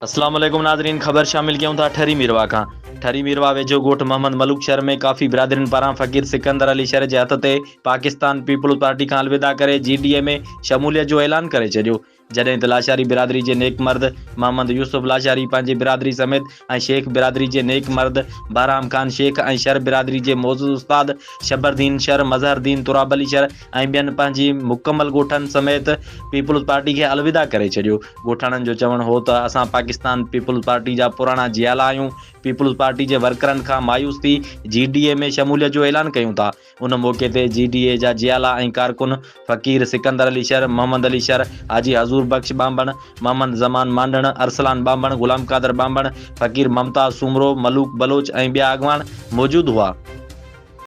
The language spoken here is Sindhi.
اسلام عليڪم ناظرين خبر شامل ڪيون ٿا ٺري ميرواھ کان ٺري ميرواھ ويجهو ڳوٺ محمد ملوڪ شھر ۾ ڪافي برادرين پاران فقير سڪندر علي شر جي هٿ تي پاڪستان پيپلز پارٽي کان الوداع ڪري جي ڊي اي ۾ شموليت جو اعلان ڪري ڇڏيو جڏهن ته لاشاري برادري جي نيڪ مرد محمد يوسف لاشاري پنهنجي برادري سميت ۽ شيخ برادري جي نيڪ مرد بهرام خان شيخ ۽ شر برادري جي معزز استاد شبردين شر، مظهر دين تراب علي شر ۽ ٻين پنهنجي مڪمل ڳوٺن سميت پيپلز پارٽي کي الوداع ڪري ڇڏيو. ڳوٺاڻن جو چوڻ هو ته اسان پاڪستان پيپلز پارٽي جا پراڻا جيالا آهيون، پيپلز پارٽي جي ورڪرن کان مايوس ٿي جي ڊي اي ۾ شموليت جو اعلان ڪيون ٿا. ان موقعي تي جي ڊي اي جا جيالا ۽ ڪارڪن فقير سڪندر علي شر، محمد علي شر، حاجي حضور بخش ٻانڀڻ، محمد زمان مانڊڻ، ارسلان ٻانڀڻ، غلام قادر ٻانڀڻ، فقير ممتاز سومرو، ملوڪ بلوچ ۽ ٻيا اڳواڻ موجود هئا.